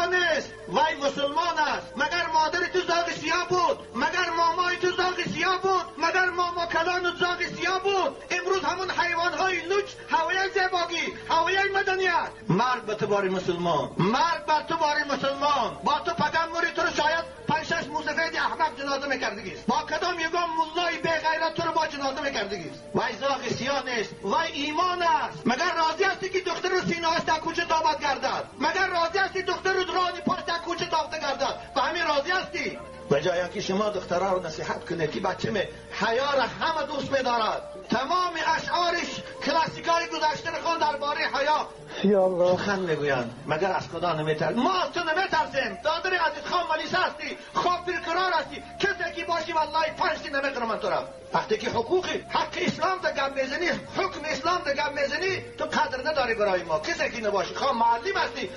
سیاه نیست، وای مسلمان است. مگر مادر تو زاغ سیاه بود؟ مگر مامای تو زاغ سیاه بود؟ مگر ماما کلان زاغ سیاه بود؟ امروز همون حیوانهای لوچ هوای زیباگی، هوای مدنیت. مرگ به تو باری مسلمان، مرگ بر تو باری مسلمان. با تو پگم موری تو رو شاید 5-6 موسفید احمق جنازه میکردگیست. با کدام یگان مولای بی غیرت تو رو با جنازه میکردگیست. وای زاغ سیاه نیست، وای ایمان است. مگر راضی هستی که دختر رو سینه‌اش در کوچه تابد گردد؟ مگر راضی هستی دختر رو رانی پاش در کوچه تافته گردد؟ به همین راضی هستی؟ به جای اینکه شما دخترها رو نصیحت کنید که بچه می حیا را همه دوست می‌دارد، تمام اشعارش کلاسیکای گذشته رو خواند درباره حیا یا الله سخن میگویند. مگر از خدا نمی‌ترسیم؟ ما از تو نمی‌ترسیم. دادر عزیز، خام ملیسه هستی، خواب پرقرار هستی، کسی که باشی والله 5 تی نمی‌خورم من تو را. وقتی که حقوق حق اسلام در گپ میزنی، حکم اسلام در گپ میزنی، تو قدر نداری برای ما. کسی که نباشی، خواه معلم هستی.